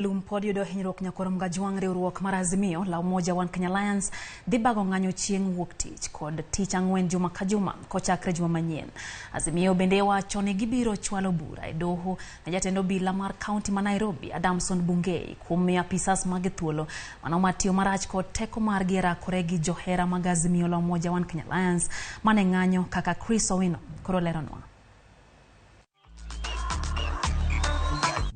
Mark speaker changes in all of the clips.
Speaker 1: Lum pod yudo hinyruok nyakoro Mgajwang' riwruok mar Azimio la Umoja One Kenya Alliance dhi bago ng'anyo chieng' wuok tich kod tich ang'wen juma ka juma kochakre juma manyien. Azimio bende wacho ni gibiro chwalo bura e doho ne jatend obila mar kaunti ma Nairobi Adamson Bungei kuom miyo apisas mage thuolo mano matiyo marach kod teko margi e rakore gi johera mag Azimio la Umoja One Kenya Alliance mane ng'anyo kaka Chris Owino koro leronwa.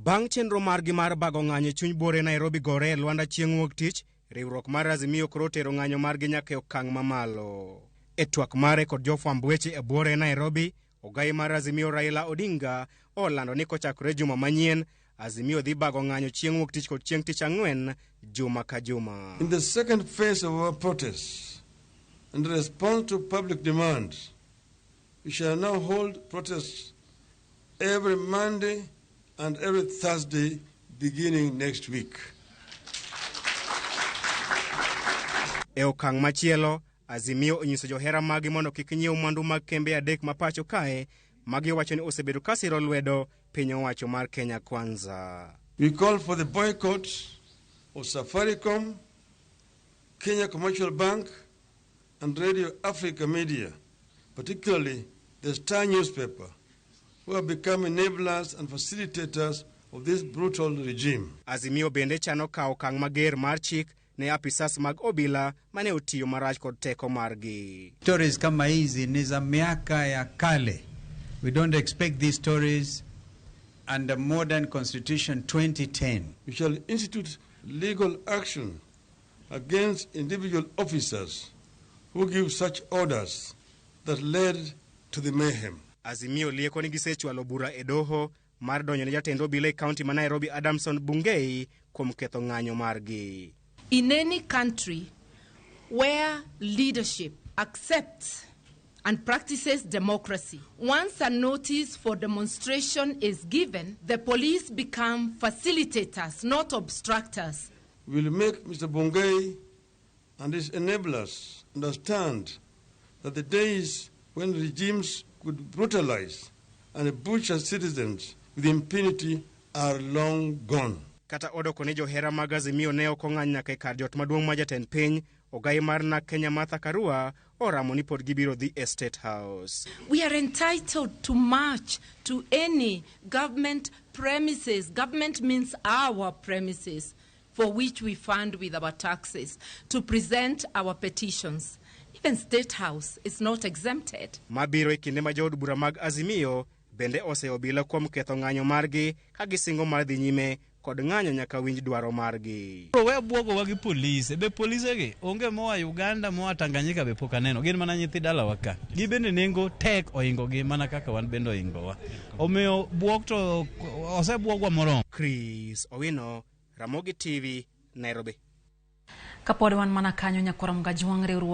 Speaker 2: Bang' chenro margi mar bago ng'anyo e chuny buore Nairobi gore e Lwanda chieng' wuok tich, riwruok mar Azimio koro otero ng'anyo margi nyaka e okang' mamalo. E twak mare kod jofwamb weche e buore Nairobi, ogai mar Azimio Raila Odinga olando ni kochakore juma manyien, Azimio dhi bago ng'anyo chieng' wuok tich kod chieng' tich ang'wen juma ka juma.
Speaker 3: In the second phase of our protests, in response to public demand, we shall now hold protests every Monday and every Thursday beginning next week.
Speaker 2: E okang' machielo, Azimio onyiso johera maggi mondo kik nyiew mwandu mag kembe adek ma pacho kae ma giwacho ni osebedo ka siro lwedo piny owacho mar Kenya Kwanza.
Speaker 3: We call for the boycott of Safaricom, Kenya Commercial Bank and Radio Africa Media, particularly the Star newspaper, who have become enablers and facilitators of this brutal regime.
Speaker 2: Azimio bende chano kawo okang' mager mar chik ne apisas mag obila mane otiyo marach kod teko margi.
Speaker 4: Stories kama hizi ni za miaka ya kale. We don't expect these stories under modern constitution 2010.
Speaker 3: We shall institute legal action against individual officers who give such orders that led to the mayhem.
Speaker 2: Azimio lieko ni gisechwalo bura e doho mar donjo ne jatend obila e kaunti ma Nairobi Adamson Bungei kuom ketho ng'anyo margi.
Speaker 5: In any country where leadership accepts and practices democracy, once a notice for demonstration is given, the police become facilitators, not obstructors.
Speaker 3: Will make Mr. Bungei and his enablers understand that the days when regimes could brutalize and butcher citizens with impunity are long gone.
Speaker 2: Kata odoko ni johera mag Azimio ne ok ong'any nyaka e kar jot maduong' ma jatend piny, ogai mar NARC Kenya Martha Karua oramo ni pod gibiro dhi e State House.
Speaker 5: We are entitled to march to any government premises. Government means our premises, for which we fund with our taxes, to present our petitions. Even State House is not exempted.
Speaker 2: Mabiro e kinde ma jood bura mag Azimio bende oseyo obila kuom ketho ng'anyo margi ka gisingo mar dhi nyime kod ng'anyo nyaka winj dwaro margi.
Speaker 6: We bwogowa gi polise, be polise gi onge moa Uganda, moa Tanganyika be pok aneno, gin mana nyithi dalawa ka. Gi bende nengo tek ohingo gi mana kaka wan bende ohingowa. Omiyo bwok to osebwogwa moromo.
Speaker 2: Chris Owino, Ramogi TV, Nairobi.
Speaker 1: Kapod wan mana kanyo nyakwara Mgajwang' riwruok